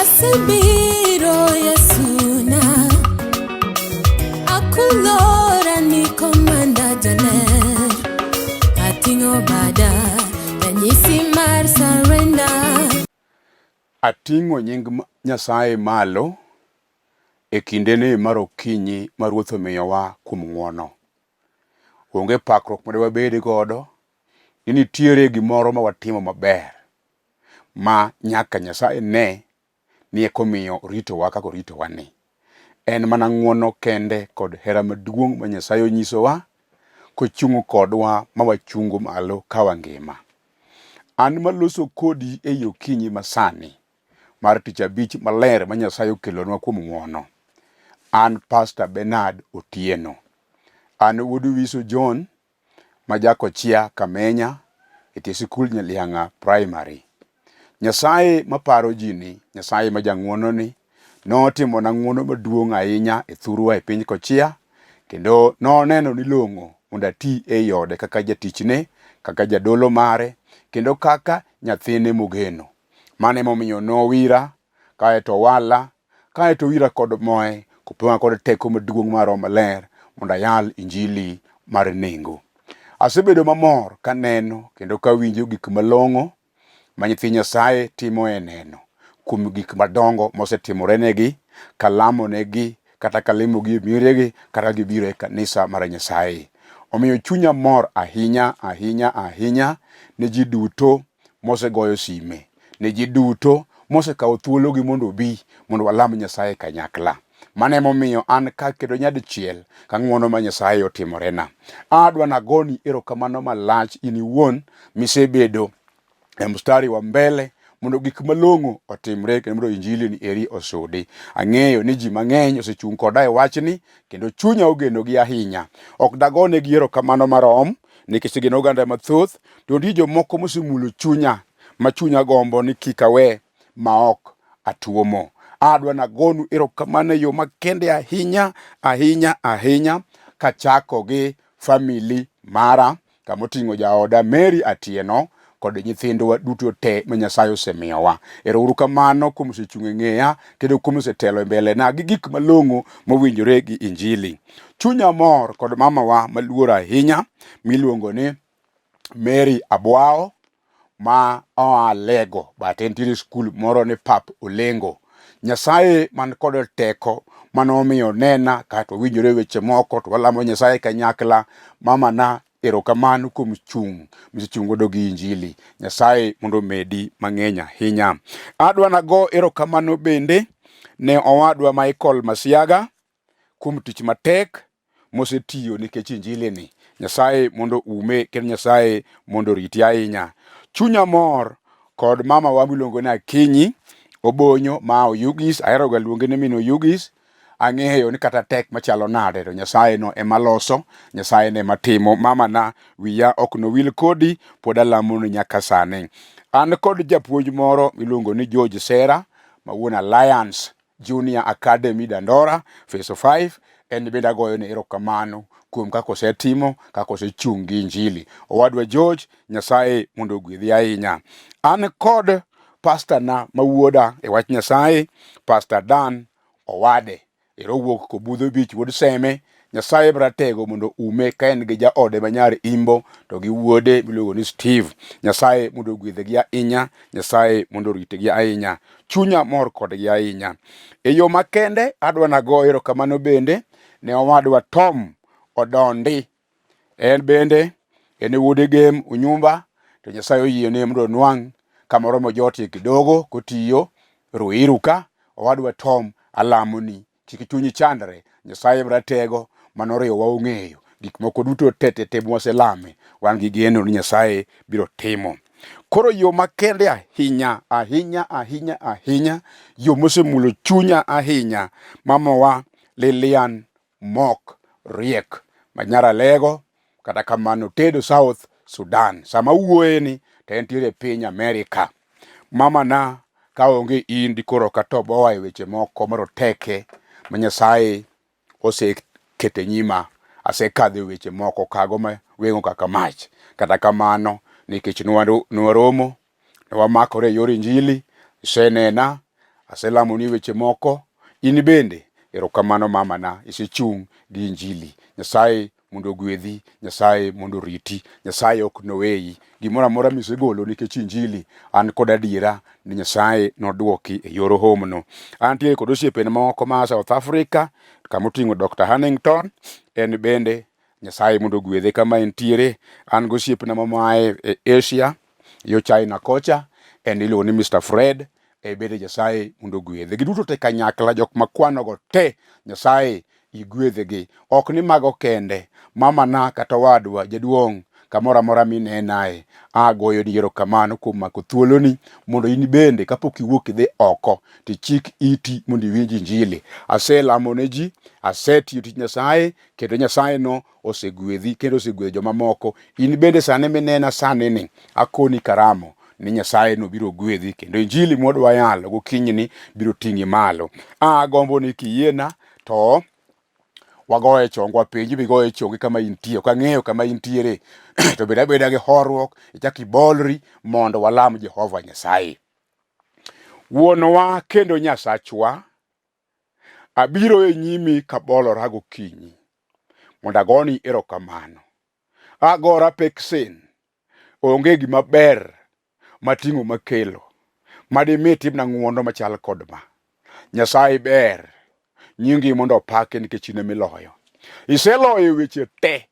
Asebiro Yesuna, akulora ni komanda jaler, ating'o bada ranyisi mar surrender. Ating'o nying Nyasaye malo e kindeni mar okinyi ma Ruoth omiyowa kuom ng'wono. Onge pakruok ma dwabed godo ni nitiere gimoro ma watimo maber ma nyaka Nyasaye ne ni eka omiyo oritowa kaka oritowa ni. En mana ng'wono kende kod hera maduong' ma Nyasaye onyisowa kochung'o kodwa ma wachungo malo ka wangima. An maloso kodi ei okinyi masani mar tich abich maler ma Nyasaye okelonwa kuom ng'wono. An Pastor Bernard Otieno. An wuod Wiso John ma Jakochia Kamenya e tie sikul Nyaliang'a Primary. Nyasaye maparo ji ni, Nyasaye ma jang'wono ni, notimona ng'wono maduong' ahinya e thurwa e piny Kochia, kendo noneno ni long'o mondo ati ei ode kaka jatichne, kaka jadolo mare, kendo kaka nyathine mogeno. Mano emomiyo nowira, kaeto owala, kaeto owira kod moe, kopong'a kod teko maduong' mar Roho Maler mondo ayal injili mar nengo. Asebedo mamor kaneno kendo kawinjo gik malong'o ma nyithi Nyasaye timo e neno kuom gik madongo mosetimorenegi, kalamonegi, kata kalimogi e mieregi, kata gibiro e kanisa mar Nyasaye. Omiyo chunya mor ahinya ahinya ahinya ne ji duto mosegoyo sime, ne ji duto mosekawo thuologi mondo obi mondo walam Nyasaye kanyakla. Mano emomiyo an ka kendo nyadichiel ka ng'wono ma Nyasaye otimorena. Adwa nagoni erokamano malach in iwuon misebedo e mstari wa mbele mondo gik malong'o otimre kendo mondo injili ni eri osudi. Ang'eyo ni ji mang'eny osechung' koda e wachni kendo chunya ogenogi ahinya. Ok dagonegi erokamano marom nikech gin oganda mathoth, to nitie jomoko mosemulo chunya ma chunya gombo ni kik awe maok atuomo. Adwa nagonu erokamano e yo makende ahinya ahinya ahinya kachako gi famili mara kamoting'o jaoda Mary Atieno kod nyithindwa duto te ma Nyasaye osemiyowa. Ero uru kamano kuom osechung' e ng'eya kendo kuom osetelo e mbelena gi gik malong'o mowinjore gi Injili. Chunya mor kod mamawa maluor ahinya miluongo ni Mary Abwao ma oa Lego but entiere skul moro ni Pap Olengo. Nyasaye man kod teko manomiyo nena kato winjore weche moko to walamo Nyasaye kanyakla. Mamana erokamano kuom chung' misechung' godo gi Injili. Nyasaye mondo omedi mang'eny ahinya. Adwa nago erokamano bende ne owadwa Michael Masiaga kuom tich matek mosetiyo nikech injili ni. Nyasaye mondo ume kendo Nyasaye mondo oriti ahinya. Chunya mor kod mama wa miluongo ni Akinyi Obonyo ma Oyugis, ahero ga luonge ni min Oyugis. Ang'eyo ni kata tek machalo nade to Nyasaye no ema loso, Nyasaye ne ema timo. Mama na wiya ok nowil kodi, pod alamoni nyaka sani. An kod japuonj moro miluongo ni George Sera ma wuon Alliance Junior Academy Dandora Phase 5 en bende agoyo ne erokamano kuom kaka osetimo kaka osechung' gi injili. Owadwa George, Nyasaye mondo ogwedhi ahinya. An kod pasta na ma wuoda e wach Nyasaye, Pastor Dan Owade. Ero wuok Kobudho Beach wuod Seme. Nyasaye maratego mondo ume ka en gi jaode ma nyar Imbo to gi wuode miluongo ni Steve. Nyasaye mondo ogwedhgi ahinya, Nyasaye mondo oritgi ahinya. Chunya mor kodgi ahinya. E yo makende adwa nago erokamano bende ne owadwa Tom Odondi. En bende en e wuode Gem Unyumba to Nyasaye oyiene mondo onwang' kamoro mojotie kidogo kotiyo Ruiru ka. Owadwa Tom alamoni Kik chunyi chandre, Nyasaye maratego manoriwowa ong'eyo gik moko duto te te te mwaselame, wan gi geno ni Nyasaye biro timo. Koro yo makende ahinya ahinya ahinya ahinya, yo mosemulo chunya ahinya, mamawa Lilian Mok Riek ma nyar Alego, kata kamano tedo South Sudan. Sama wuoyeni to entiere e piny Amerika. Mamana ka onge in dikoro ok atoboa e weche moko maroteke ma Nyasaye oseketo e nyima. Asekadho e weche moko kago ma weng'o kaka mach. Kata kamano, nikech nwaromo, ne wamakore e yor injili, isenena, Aselamoni weche moko, in bende erokamano mamana, isechung' gi injili. Nyasaye mondo ogwedhi, Nyasaye mondo oriti, Nyasaye ok noweyi. Gimoro amora misegolo nikech injili, an kod adiera ni Nyasaye nodwoki e yor homno. Antiere kod osiepena moko ma South Africa, kama oting'o Dr. Hannington, en bende Nyasaye mondo ogwedhe kama entiere. An gi osiepna mamae e Asia, yo China kocha, en iluongo ni Mr. Fred, e bende Nyasaye mondo ogwedhe. Giduto te kanyakla, jok makwanogo te, Nyasaye igwedhgi. Ok ni mago kende, mamana kata owadwa, jaduong' kamoro amora minenae, agoyoni erokamano kuom mako thuoloni mondo in bende kapok iwuok idhi oko tichik iti mondo iwinj injili. Aselamo ne ji, asetiyo tich Nyasaye kendo Nyasaye no osegwedhi kendo osegwedho jomamoko. In bende sani minena sani ni akoni karamo ni Nyasaye no biro gwedhi kendo injili mwadwa yalo gokinyini biro ting'i malo. Agombo ni kiyiena to wagoye chongwa piny, ibi goye chongi kama intie. Ok ang'eyo kama intiere to bed abeda gi horuok, ichak ibolri mondo walam Jehova Nyasaye. Wuonwa kendo Nyasachwa, abiro e nyimi kabolora gokinyi mondo agoni erokamano. Agora peksen, onge gima ber mating'o makelo madimi itimna ng'wono machal kod ma. Nyasaye ber, nyingi mondo opaki nikech in emiloyo. Iseloyo weche te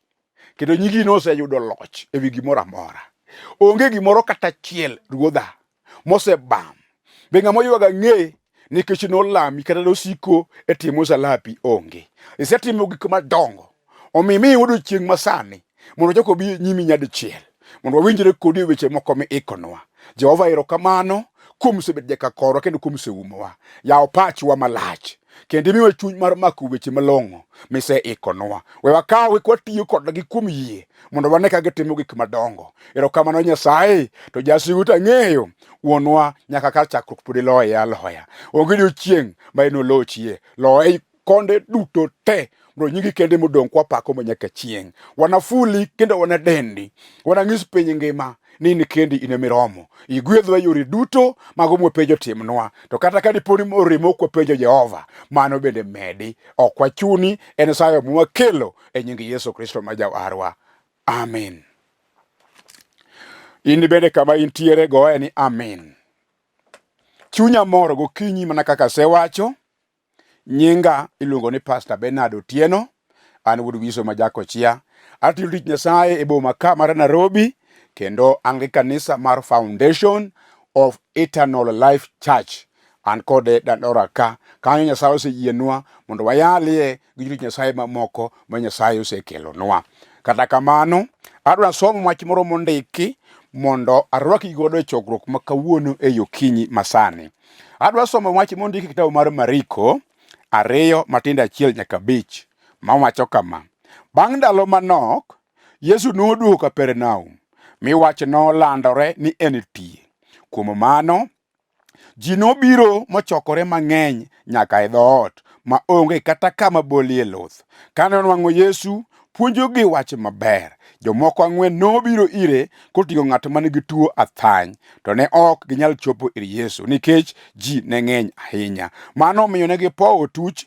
kendo nyingi noseyudo loch ewi gimoro amora. Onge gimoro kata achiel ruodha mosebam. Be ng'ama oywago ang'e nikech nolami kata nosiko e tie msalapi onge. Isetimo gik madongo. Omiyo imiyo odiochieng' masani mondo ochak obi e nyimi nyadichiel mondo wawinjre kodi e weche moko miikonwa. Jehova erokamano kuom sebet jakakorwa kendo kuom seumowa. Yaw pachwa malach kendo imiwa chuny mar mako weche malong'o miseikonwa. We wakawgi kwatiyo kodgi kuom yie mondo wane ka gitimo gik madongo. Erokamano Nyasaye, to jasigu to ang'eyo wuonwa nyaka kar chakruok pod iloye aloya. Onge odiochieng' ma enolochie. Loye konde duto te mondo nyingi kende modong' kwapako ma nyaka chieng'. Wanafuli kendo wanadendi, wananyis piny ngima ni in kendi in emiromo. Igwedhwa e yore duto mago mwapenjo timnwa, to kata ka dipo ni oremo ok wapenjo Jehova, mano bende medi. Ok wachuni, en sayo mwakelo e nying Yesu Kristo ma Jawarwa. Amin. In bende kama intiere goye ni amin. Chunya mor gokinyi mana kaka asewacho. Nyinga iluongo ni Pastor Bernard Otieno, an wuod Wiso ma Jakochia. Atiyo tich Nyasaye e boma ka mar Nairobi kendo an gi kanisa mar Foundation of Eternal Life Church. An kode Dandora ka. Kanyo Nyasaye oseyienwa mondo wayalie gi jotich Nyasaye mamoko ma Nyasaye osekelonwa. Kata kamano, adwa somo wach moro mondiki mondo arwaki godo e chokruok ma kawuono e okinyi masani. Adwa somo wach mondiki e kitabu mar Mariko 2:1-5 mawacho kama. Bang' ndalo manok, Yesu noduogo Kapernaum, mi wach nolandore ni entie. Kuom mano, ji nobiro mochokore mang'eny nyaka e dhoot, ma onge kata kama bolie luth. Kane onwang'o Yesu puonjogi wach maber, jomoko ang'wen nobiro ire koting'o ng'at ma nigi tuo athany, to ne ok ginyal chopo ir Yesu nikech ji ne ng'eny ahinya. Mano omiyo ne gipowo otuch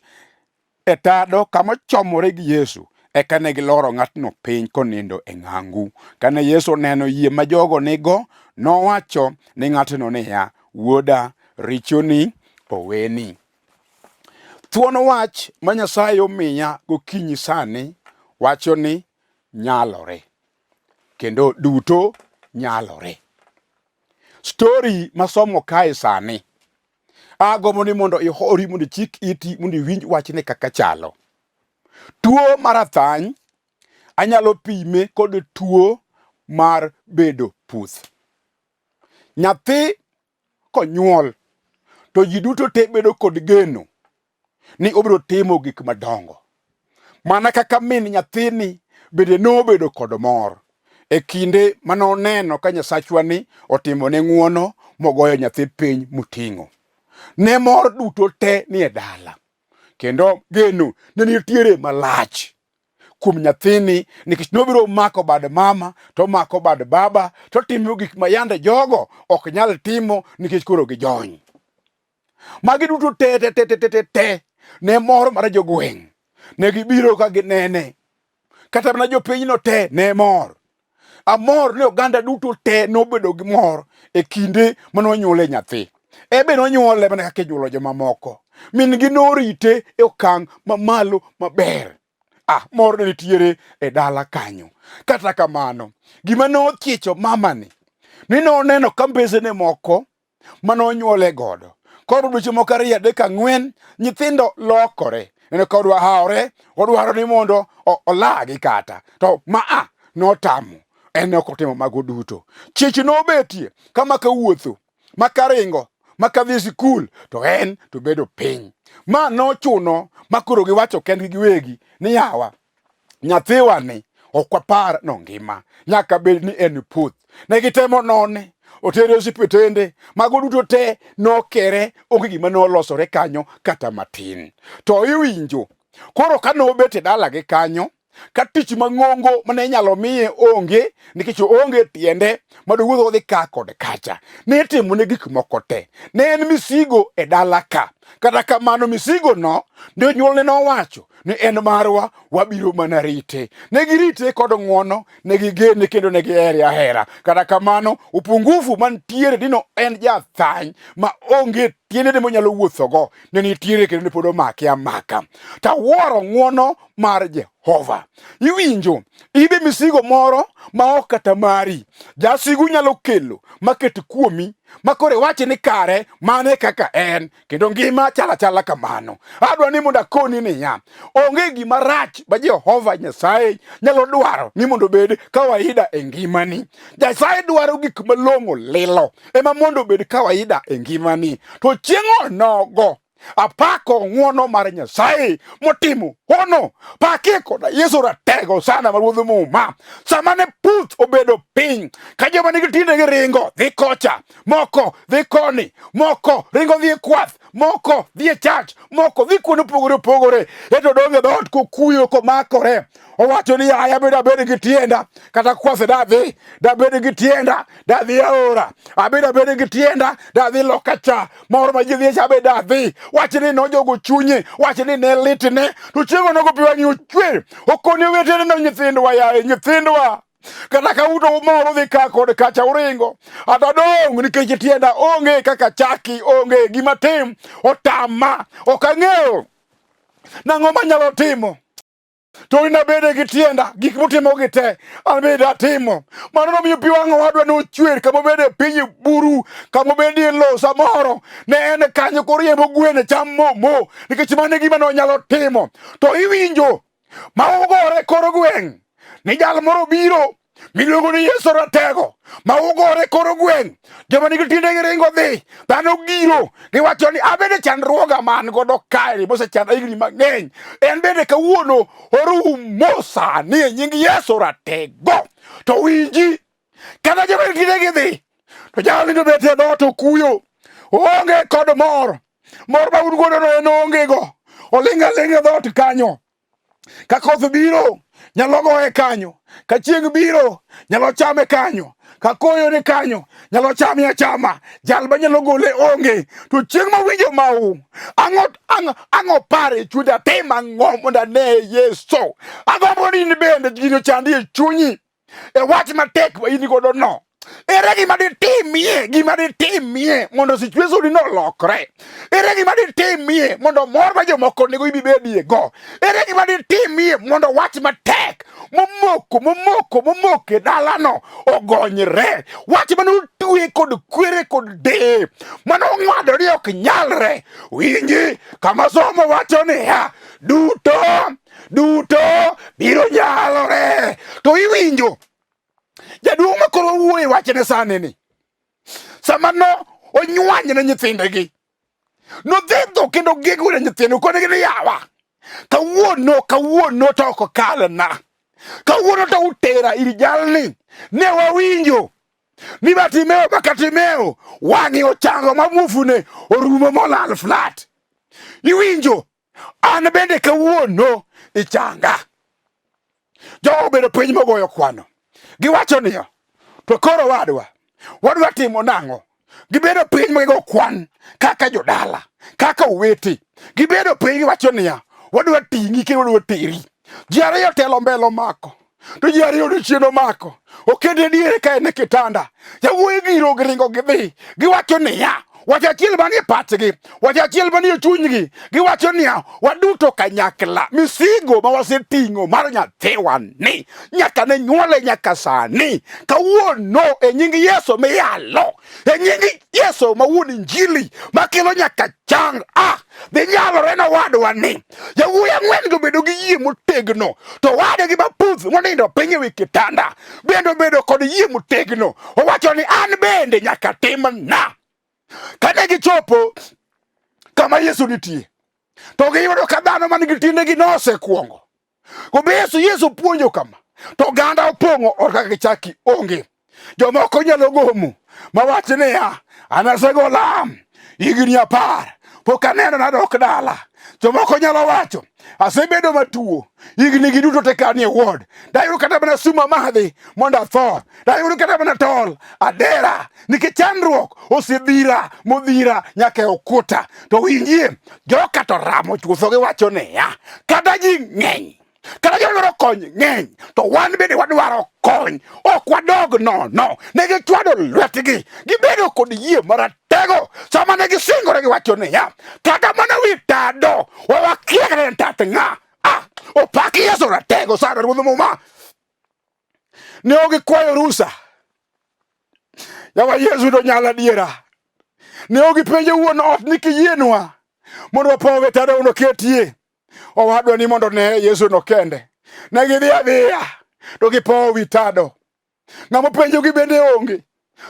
e tado kama ochomore gi Yesu. Eka ne giloro ng'atno piny konindo e ng'angu. Kane Yesu oneno yie ma jogo nigo, nowacho ni ng'atno niya, Wuoda, richoni oweni. Thuon wach ma Nyasaye omiya gokinyi sani wacho ni nyalore kendo duto nyalore. Story masomo kae sani agombo ni mondo ihori mondo ichik iti mondo iwinj wachni kaka chalo. Tuo mar athany anyalo pime kod tuo mar bedo puth. Nyathi konyuol to ji duto te bedo kod geno ni obiro timo gik madongo. Mana kaka min nyathini bende nobedo kod mor e kinde mane oneno ka Nyasachwa ni otimone ng'uono mogoyo nyathi piny moting'o. Ne mor duto te ni e dala kendo geno ne nitiere malach kuom nyathini nikech nobiro mako bad mama to mako bad baba to timo gik ma yande jogo ok nyal timo nikech koro gijony. Magi duto te te te te te te te ne mor mar jogweng'. Ne gibiro ka ginene. Kata mana jopinyno te ne mor. Amor ni oganda duto te nobedo gi mor e kinde mane onyuole nyathi. En be nonyuole mana kaka inyuolo jomamoko. Min gi norite e okang' mamalo maber. Ah, mor ne nitiere e dala kanyo. Kata kamano, gima nothiecho mamani ni noneno ka mbesene moko mane onyuole godo. Koro dweche moko ariyo adek ang'wen, nyithindo lokore. Neno ka odwa hawre, odwaro ni mondo olagi kata. To ma a notamo. En ne ok otimo mago duto. Chich nobetie kama kawuotho, maka ringo, maka dhi e sikul, to en to bedo piny. Ma nochuno ma koro giwacho kendgi giwegi ni yawa, nyathiwa ni ok wapar nongima, nyaka bed ni en puth. Ne gitemo none, otere osiptende, mago duto te nokere, onge gima nolosore kanyo kata matin. To iwinjo, koro ka nobet e dalagi kanyo, ka tich mang'ongo mane inyalo miye onge, nikech oonge tiende madowuoth odhi ka kod kacha. Ne itimone gik moko te. Ne en misigo e dala ka. Kata kamano misigo no, jonyuolne nowacho ni en marwa, wabiro mana rite. Ne girite kod ng'wono, ne gigene kendo ne gihere ahera. Kata kamano, upungufu mantiere dino en jathany ma onge tiendene monyalo wuothogo, ne nitiere kendo ne pod omake amaka. Tawuoro ng'wono mar Jehova. Iwinjo, ibe misigo moro ma ok kata mari. Jasigu nyalo kelo maket kuomi, ma koro iwachi ni kare mane kaka en, kendo ngima chal achala kamano. Adwa ni mondo akoni niya, onge gima rach ma Jehova Nyasaye nyalo dwaro ni mondo obed kawaida e ngimani. Nyasaye dwaro gik malong'o lilo ema mondo obed kawaida e ngimani. To chieng' onogo apako ng'wono mar Nyasaye motimo hono. Pakie koda Yesu ratego sana ma ruodh muma. Sama ne puth obedo piny, ka joma nigi tiendegi ringo dhi kocha, moko dhi koni, moko ringo dhi e kwath, moko dhi e church, moko dhi kuonde opogore opogore. Eto dong' e dhoot kokuyo komakore. Owacho ni yaya abed abed gi tienda, kata kwath dadhi, dabed gi tienda, dadhi aora, abed abed gi tienda, dadhi loka cha, moro ma ji dhi cha be dadhi. Wach ni nojogo chunye, wach ni ne litne, to chieng' onogo pi wang'e ochwer. Okoni owetene no nyithindwa yaye, nyithindwa. Kata ka uto moro dhi ka kod kacha uringo, atadong' nikech tienda onge kaka chaki, onge gima tim, otama, ok ang'eyo nang'o manyalo timo. To in abede gi tienda, gik mutimogi te, an bende atimo. Mano nomiyo pi wang' owadwa nochwer kama obede e piny buru, kama obede e lowo samoro. Ne en kanyo koriembo gwen e cham momo, nikech mano e gima nonyalo timo. To iwinjo, ma ugore kor gweng' ni jal moro biro miluongo ni Yesu Ratego, ma ugore kor gweng', joma nigi tiendegi ringo dhi, dhano giro, giwacho ni abende chandruoga ma an godo kae mosechanda higni mang'eny, en bende kawuono orumo sani e nying Yesu Ratego. To winji, kata joma nigi tiendegi dhi, to jal nindo bet e dhoot okuyo, oonge kod mor, mor ma un godo no en oonge go, oling' aling'a e dhoot kanyo. Ka koth biro, nyalo goye kanyo. Ka chieng' biro, nyalo chame kanyo. Ka koyo ni kanyo, nyalo chame achama. Jal ma nyalo gole onge. To chieng' ma winjo mau, ang'o ang'o ang'o pare e chunya tim ang'o mondo ane Yesu. Agombo ni in bende gino chandi e chunyi. E wach matek ma in godo no. Ere gima ditimie, gima ditimie mondo situation no olokre? Ere gima ditimie mondo mor ma jomoko onego ibi bedie go? Ere gima ditimie mondo wach matek momoko momoko momoko e dalano ogonyre? Wach mane otwe kod kwere kod deye mane ong'ado ni ok nyalre. Winji kama somo wacho niya, duto duto biro nyalore. To iwinjo jaduong' ma koro wuoye wachne sani ni sama no onywany ne nyithindegi nodhedho kendo gego ne nyithindo konegi ni yawa kawuono kawuono to ok kalna kawuono to utera ir jalni ne wawinjo ni Bartimeo ma Katimeo wang'e ochango ma muofune orumo molal flat iwinjo an bende kawuono ichanga. Jogo obedo piny mogoyo kwano. Giwacho niya, to koro wadwa, wadwa timo nang'o? Gibedo piny ma gigo kwan kaka jodala, kaka owete. Gibedo piny giwacho niya, wadwa ting'i kendo wadwa teri. Ji ariyo telo mbele omako, to ji ariyo odiechieng' omako. Okete diere ka en e kitanda. Yawuoyi giro giringo gidhi. Giwacho niya, wach achiel manie pachgi, wach achiel manie chunygi. Giwacho niya, waduto kanyakla, misigo ma waseting'o mar nyathiwa ni nyaka ne nyuole nyaka sani, kawuono e nying Yesu miyalo, e nying Yesu ma wuon Injili makelo nyaka chang ah dhi nyalore na wadwa ni yawuoyi ang'wen go bedo gi yie motegno to wadgi maputh monindo piny e wi kitanda bende obedo kod yie motegno owacho ni an bende nyaka timna kane gichopo kama Yesu nitie to giyudo ka dhano man gi tiendegi nosekwongo Kumbe Yesu Yesu puonjo kama to oganda opong'o ot kaka gichaki onge. Jomoko nyalo gomo mawach niya, an asego lam higni 10 pok aneno nadok dala. Jomoko nyalo wacho asebedo matuo higni gi duto te ka anie ward dayud kata mana sum amadhi mondo atho dayud kata mana tol adera nikech chandruok osedhira modhira nyaka e okuta to winjie joka to ramo chutho giwacho niya kata ji ng'eny kata jodwaro kony ng'eny to wan bende wadwaro kony ok wadog nono ne gichwado lwetgi gibedo kod yie maratego sama ne gisingore giwacho niya kata mana wi tado wawakia kata en tat ng'a ah opak Yesu ratego sana ruodh muma ne ok gikwayo rusa yawa Yesu to nyalo adiera ne ok gipenjo wuon ot ni kiyienwa mondo wapowe tado mondo ketie owadwa ni mondo ne Yesu no kende ne gidhi adhiya to gipowo wi tado ng'ama penjogi bende onge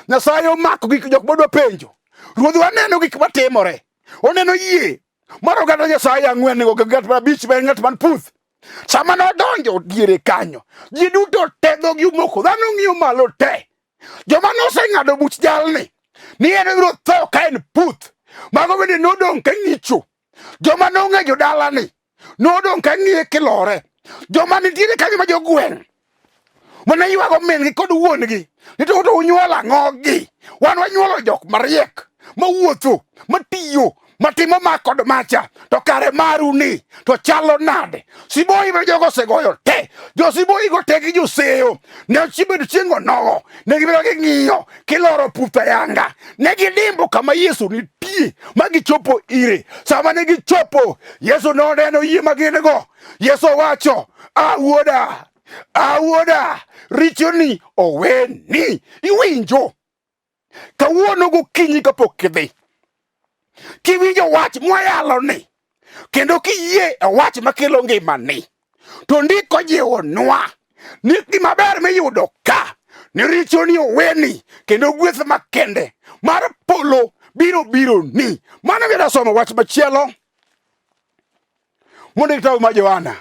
Nyasaye omako gik jok modwa penjo ruodhwa neno gik matimore oneno yie mar oganda Nyasaye ang'wen go gi ng'at mar abich ma en ng'at man puth sama nodonjo diere kanyo ji duto te dhogi omoko dhano ng'iyo malo te joma noseng'ado buch jalni ni en obiro tho ka en puth mago bende nodong' ka ng'icho joma nong'e jodalani nodong' ka ng'iye kilore joma nitiere kanyo ma jogweng' mane ywago min-gi kod wuon-gi ni to to unyuolo ang'ogi wan wanyuolo jok mariek mawuotho matiyo matimo ma kod macha to kare maru ni to chalo nade siboi ma jogo osegoyo te jo siboi go te gi joseyo ne ochibedo chieng' onogo ne gibedo ging'iyo kiloro puth ayanga ne gidimbo kama Yesu nitie ma gichopo ire sama ne gichopo Yesu noneno yie ma gin go Yesu owacho a wuoda a wuoda richoni oweni iwinjo kawuono gokinyi kapok idhi kiwinjo wach mwayalo ni kendo kiyie e wach makelo ngimani to ndiko jiwonwa ni gima ber miyudo ka ni richoni oweni kendo gweth makende mar polo biro biro ni mano biro somo wach machielo mondik kitabu mar Johana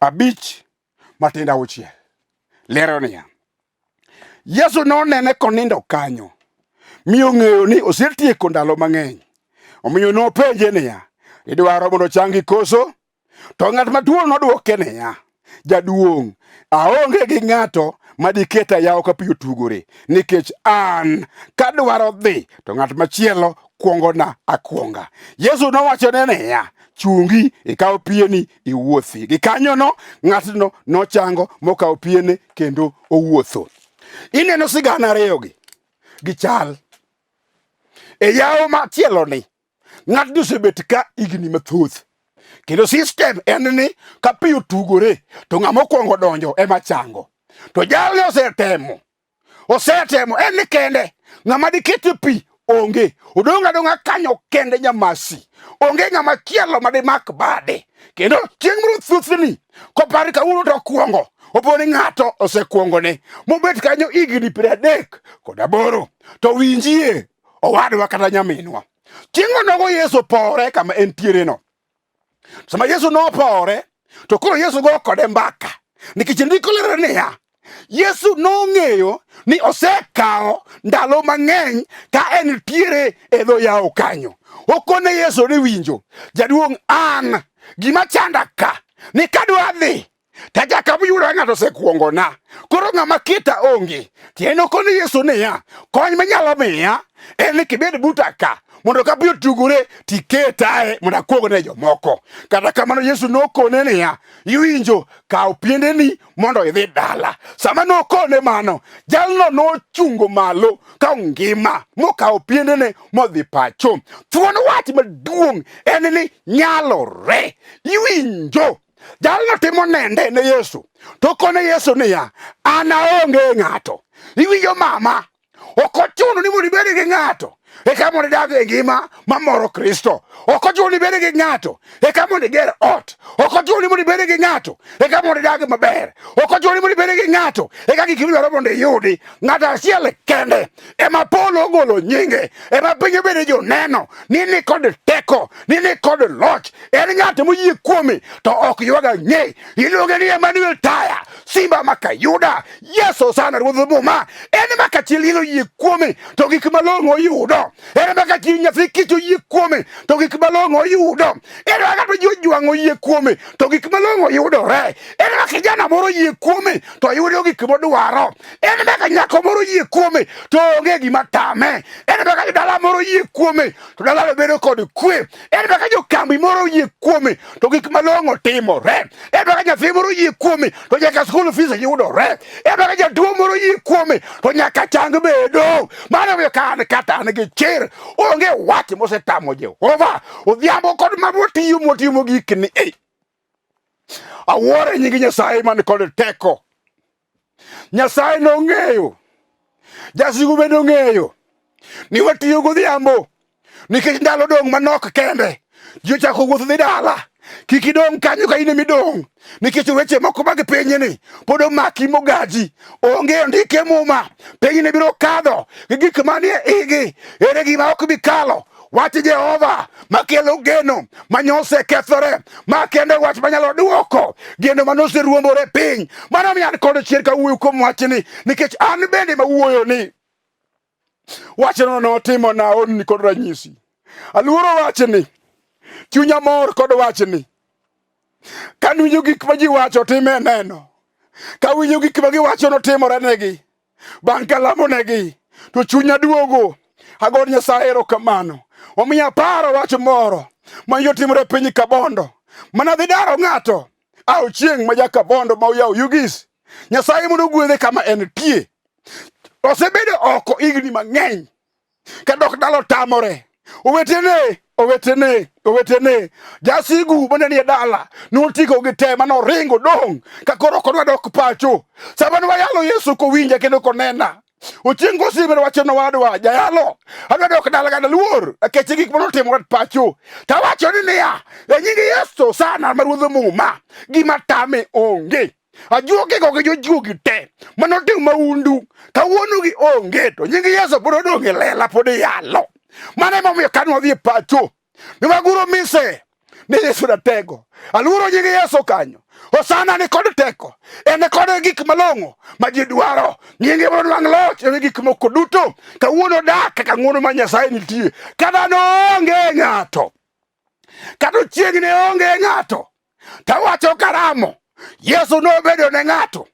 5:6 lero niya Yesu nonene konindo kanyo mi ong'eyo ni osetieko ndalo mang'eny. Omiyo nopenje niya, idwaro mondo ochangi koso? To ng'at matuo nodwoke niya, jaduong', aonge gi ng'ato ma diketa yawo ka pi otugore, nikech an kadwaro dhi to ng'at machielo kwongona akwonga. Yesu nowachone niya, chungi ikaw pieni iwuothi. Gikanyono ng'atno nochango mokawo piene kendo owuotho. Ineno sigana ariyogi gichal. E yawo machielo ni ng'atni osebet ka higni mathoth kendo system en ni ka pi otugore to ng'ama okwongo donjo ema chango. To jalni osetemo osetemo en ni kende ng'ama dikete pi onge odong' adong'a kanyo kende nyamasi onge ng'ama chielo ma dimak bade kendo chieng' moro thuthni kopar kawuono to okwongo opo ni ng'ato osekwongone mobet kanyo higni 38 to winjie owadwa kata nyaminwa chieng' onogo Yesu opore kama entiere no sama Yesu nopore to koro Yesu go kode mbaka nikech ndiko lero niya Yesu nong'eyo ni osekawo ndalo mang'eny ka en tiere e dho yawo kanyo. Okone Yesu ni winjo, jaduong' an gima chanda ka ni kadwa dhi Tachaka biyudo ka ng'ato osekuongona. Koro ng'ama kita onge. Tiende nokone Yesu niya, kony minyalo miya en ni kibed buta ka mondo ka pi otugore tiketae mondo akuog ne jomoko. Kata kamano Yesu nokone niya, iwinjo, kaw piendeni mondo idhi dala. Sama nokone mano, jalno nochungo malo ka ngima mokawo piendene modhi pacho. Thuon wach maduong' en ni nyalore. Iwinjo, jalno timo nende ne Yesu to kone Yesu niya, an aonge ng'ato. Iwinjo mama, ok ochuno ni mondo ibed gi ng'ato eka mondo idag e ngima mamoro Kristo. Ok ochuno ni ibed gi ng'ato eka mondo iger ot. Ok ochuno ni mondo ibed gi ng'ato eka mondo idag maber. Ok ochuno ni mondo ibed gi ng'ato eka gik midwaro mondo iyudi. Ng'ato achiel kende ema polo ogolo nyinge, ema piny obede joneno ni ni kod teko, ni ni kod loch. En ng'at moyie kuome to ok ywag ang'e. Iluonge ni Emmanuel Taya, Simba Makayuda, Yesu Osana Ruodh Muma. En ema ka chi liel oyie kuome to gik malong'o oyudo. En ema ka chi nyathi kich oyie kuome to gik malong'o oyudo. En ema kata ji ojwang'o oyie kuome to gik malong'o yudore. En ema kijana moro oyie kuome to yudo gik modwaro. En ema ka nyako moro oyie kuome to onge gima tame. En ema ka jodala moro oyie kuome to dalano bedo kod kwe. En ema ka jokambi moro oyie kuome to gik malong'o timore. En ema ka nyathi moro oyie kuome to nyaka school fees yudore. En ema ka jatuo moro oyie kuome to nyaka chang bedo. Mano omiyo ka an kata an gi chir, onge wach mosetamo Jehova. Odhiambo kod ma watiyo mwatiyo mogik ni eh. Awuoro e nying Nyasaye man kod teko. Nyasaye nong'eyo, jasigu bende ong'eyo ni watiyo godhiambo nikech ndalo dong' manok kende. Ji ochako wuoth dhi dala. Kik idong' kanyo ka in ema idong' nikech weche moko mag pinyni pod omaki mogaji. Onge ondike muma, pinyni biro kadho gi gik manie igi. Ere gima ok bi kalo? Wach Jehova makelo geno ma nyosekethore, ma kende wach manyalo duoko geno ma noseruombore piny. Mano miyo an kod chir kawuoyo kuom wachni, nikech an bende mawuoyo ni wachno notimo na honni kod ranyisi. Aluoro wachni, chunya mor kod wachni. Kanwinjo gik ma ji wacho time neno, kawinjo gik ma giwacho notimore negi, bang' kalamonegi to chunya duogo ago Nyasaye erokamano. Omiyo aparo wach moro ma nyotimore e piny Kabondo mana dhi daro ng'ato a ochieng' ma ja Kabondo ma oyawo Yugis. Nyasaye mondo ogwedhe kama entie. Osebedo oko higni mang'eny kadok dala otamore. Owetene, owetene, owetene, jasigu mane nie dala notigo gi te mane oringo dong' ka koro ok odwa dok pacho. Sama ne wayalo Yesu kowinja kendo konena. Ochieng' gosimbe wacho nowadwa jayalo adwa dok dala ga luor nikech gik mane otimore pacho. Tawacho ni niya, e nying Yesu sana ma ruodh muma gima tame onge. Ajuoke go gi jojuogi te manotimo maundu kawuono gi onge to nying Yesu pod odong' e lela pod iyalo. Mano emomiyo kane wadhi e pacho ne waguro mise ne Yesu ratego. Aluoro nying Yesu kanyo. Hosana ni kod teko, en kod gik malong'o ma ji dwaro. Nyinge mondo nwang' loch ewi gik moko duto. Kawuono dak kaka ng'wono mar Nyasaye nitie. Kata noonge ng'ato, kata ochiegni onge ng'ato, tawacho karamo Yesu nobedo ne ng'ato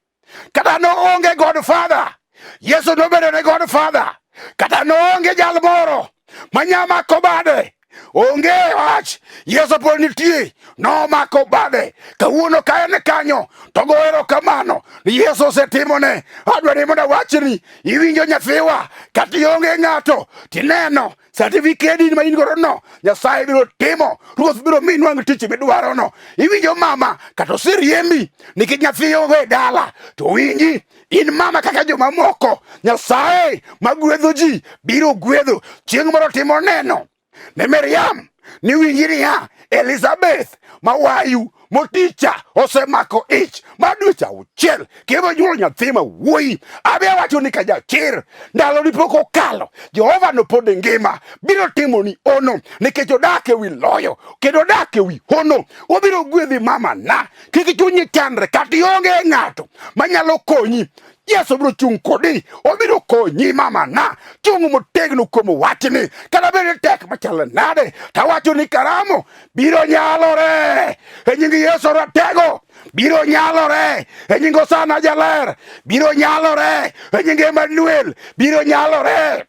kata noonge Godfather Yesu nobedo ne Godfather kata noonge jal moro manyamako bade onge wach Yesu pod nitie nomako bade kawuono ka en kanyo to go erokamano ni Yesu osetimone adwa ni mondo awachni iwinjo nyathiwa kata ionge ng'ato tineno Certificate ma in godo no, Nyasaye biro timo, Ruoth biro miyi nwang' tich midwaro no. Iwinjo mama, kata oseriembi nikech nyathi onge e dala, to winji in mama kaka jomamoko, Nyasaye magwedho ji biro gwedho. Chieng' moro timo neno ne Miriam ni winji niya, Elizabeth ma wayu moticha osemako ich mar dweche auchiel kendo nyuolo nyathi ma wuoyi. Abe awacho ni ka jachir ndaloni pok okalo, Jehova no pod ngima biro timoni ono nikech odak e wi loyo kendo odak e wi hono. Obiro gwedhi mama na, kik chunyi chandre kata ionge ng'ato manyalo konyi. Yesu biro chung' kodi, obiro konyi mamana. Chung' motegno kuom wachni, kata bed ni tek machalo nade, tawacho ni karamo biro nyalore e nying Yesu ratego, biro nyalore e nying Osana Jaler, biro nyalore e nying Emmanuel, biro nyalore.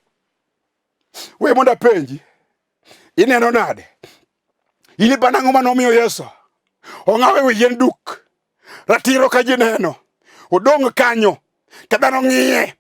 We mondo apenji, ineno nade? In iparo ang'o manomiyo Yesu ong'aw e wi yien duk ratiro ka ji neno odong' kanyo ka dhano ng'iye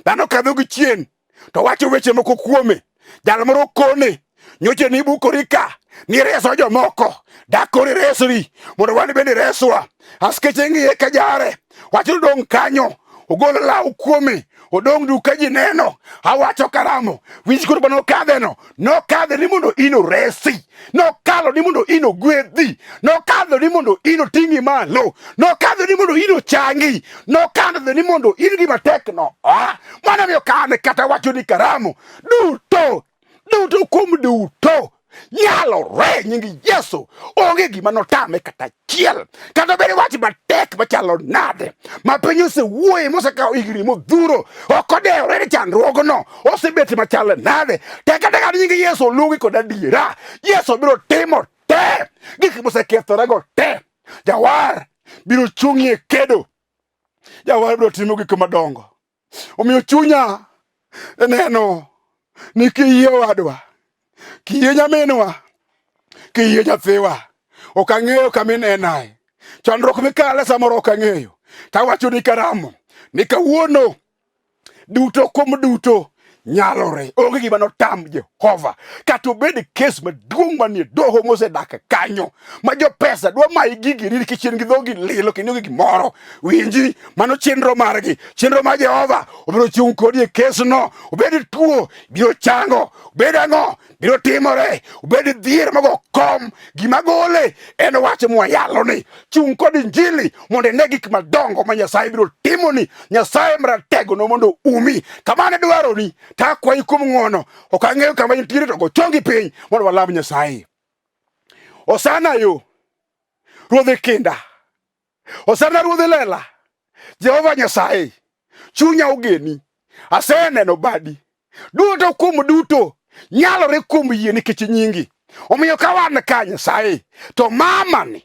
dhano kadho gi chien to wacho weche moko kuome jal moro kone nyocha nibukori ka nireso jomoko dak koro iresri mondo wan bende reswa askeche ng'iye ka jare wacho odong' kanyo ogol law kuome odong' duk ka ji neno awacho karamo winj koro manokadheno nokadhe ni mondo in oresi nokalo ni mondo in ogwedhi nokadho ni mondo in oting'i malo nokadho ni mondo in ochangi nokadho ni mondo in gima tek no ah, mano miyo kane kata wacho ni karamo duto duto kuom duto nyalore nying Yesu onge gima notame kata achiel kata bed wach matek machalo nade ma piny osewuoye mosekawo higni modhuro ok odewore ni chandruogno osebet machalo nade tek ateka ni nying Yesu oluongi kod adiera Yesu biro timo te gik mosekethorego te jawar biro chung'ie kedo jawar biro timo gik madongo Omiyo chunya neno ni kiyie owadwa, kiyie nyaminwa, kiyie nyathiwa, ok ang'eyo kama inenae. Chandruok mikale samoro ok ang'eyo. Tawacho ni karamo ni kawuono duto kuom duto nyalore. Onge gima notam Jehova. Kata obed kes maduong' manie doho mosedak kanyo ma jopesa dwa mayi gigeni nikech in gi dhogi lilo kendo onge gimoro. Winji, mano chenro margi. Chenro mar Jehova obiro chung' kodi e kesno. Obed tuo, biro chango. Obed ang'o, biro timore. Obed dhier mogo kom, gima gole en wach mwayalo ni chung' kod injili mondo ine gik madongo ma Nyasaye biro timoni. Nyasaye maratego no mondo umi. Kamano dwaroni, to akwayi kuom ng'wono. Ok ang'eyo kama intiere to go chongi piny mondo walam Nyasaye. Osana yo, Ruodh kinda. Osana Ruodh lela. Jehova Nyasaye, chunya ogeni. Aseneno badi. Duto kuom duto nyalore kuom yie nikech nyingi. Omiyo ka wan ka Nyasaye, to mamani,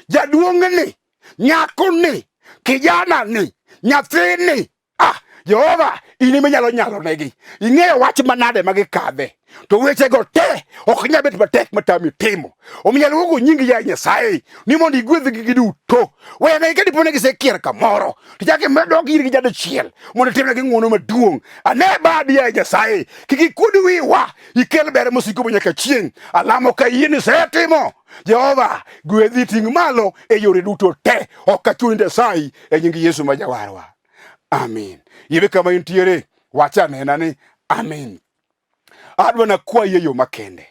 jaduong'ni, nyakoni, kijanani, nyathini, ah, Jehova, in ema inyalo nyalo negi. Ing'eyo wach manade ma gikadhe. To wechego te ok nyal bet matek matami timo. Omiyo aluongo nyingi ya Nyasaye ni mondo igwedhgi giduto. Wenegi ka dipo ni gisekier kamoro, to chak imed dok irgi jadichiel mondo itimnegi ng'wono maduong'. Ane badi ya Nyasaye, kik ikuod wiwa, ikel ber mosiko manyaka chieng'. Alamo ka iyie ni isetimo. Jehova, gwedhi ting' malo e yore duto te. Ok achuni Nyasaye e nying Yesu ma Jawarwa. Amin. Yibe kama intiere, wach anena ni amin. Adwa nakwayi e yo makende.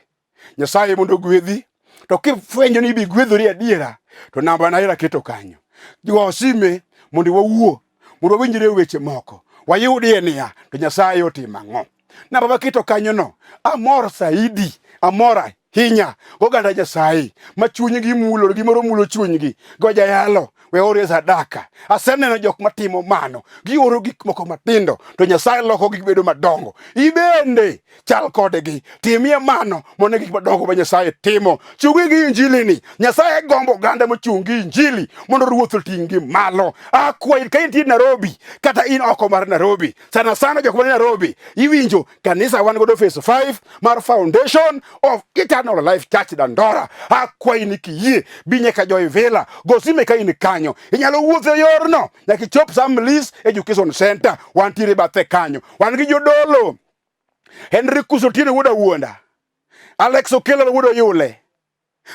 Nyasaye mondo ogwedhi. To kifwenyo ni ibi gwedhori adiera, to namba na ira keto kanyo. Go sime mondo wawuo, mondo wawinjre weche moko. Wayudie niya, to Nyasaye otimo ang'o? Namba maketo kanyono, amor saidi, amor ahinya goganda Nyasaye ma chunygi mulo, gimoro mulo chunygi. Go jayalo, we orie sadaka. Aseneno jok matimo mano, gioro gik moko matindo, to Nyasaye loko gik bedo madongo. Ibende chal kodgi, timie mano mondo gik madongo ma Nyasaye timo. Chungi gi injili ni. Nyasaye gombo oganda mochung' gi injili mondo ruoth oting'gi malo. Akwayi ka intie Nairobi kata in oko mar Nairobi, sana sana jok man Nairobi, iwinjo kanisa wan godo phase 5 mar Foundation of Eternal Life Church Dandora. Akwayi ni kiyie bi nyaka Joy Villa, go sime ka in kanyo. Inyalo wuotho e yorno nyaka ichop Sam Lis Education Center, wantiere bathe kanyo. Wan gi jodolo Henricus Otieno wuod Awuonda, Alex Okello wuod Oyule,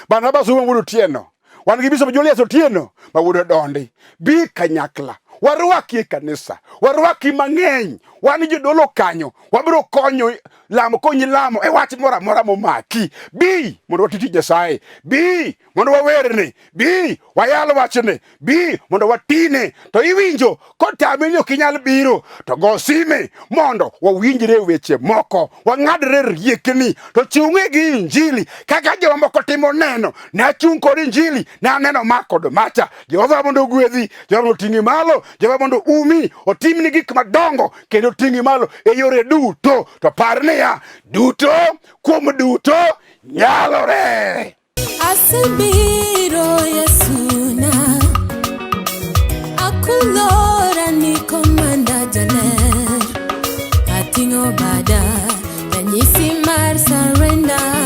Barnabas Ouma wuod Otieno, wan gi Bishop Julius Otieno ma wuod Odondi. Bi kanyakla, warwaki e kanisa, warwaki mang'eny. Wan jodolo kanyo, wabiro konyo lamo, konyi lamo e wach moro amora momaki. Bi mondo wati tij Nyasaye, bi mondo wawerne, bi wayal wachne, bi mondo watine. To iwinjo kotami ni ok inyal biro, to go sime mondo wawinjre weche moko, wang'adre riekni, to chung'e gi Injili kaka jomamoko timo neno. Ne achung' kod Injili, ne aneno ma kod macha. Jehova mondo ogwedhi, Jehova mondo oting'i malo, Jehova mondo umi, otimni gik madongo kendo oting'i malo e yore duto. To par niya, duto kuom duto nyalore. Asebiro Yesuna, akulora ni komanda jaler, ating'o bada, ranyisi mar surrender.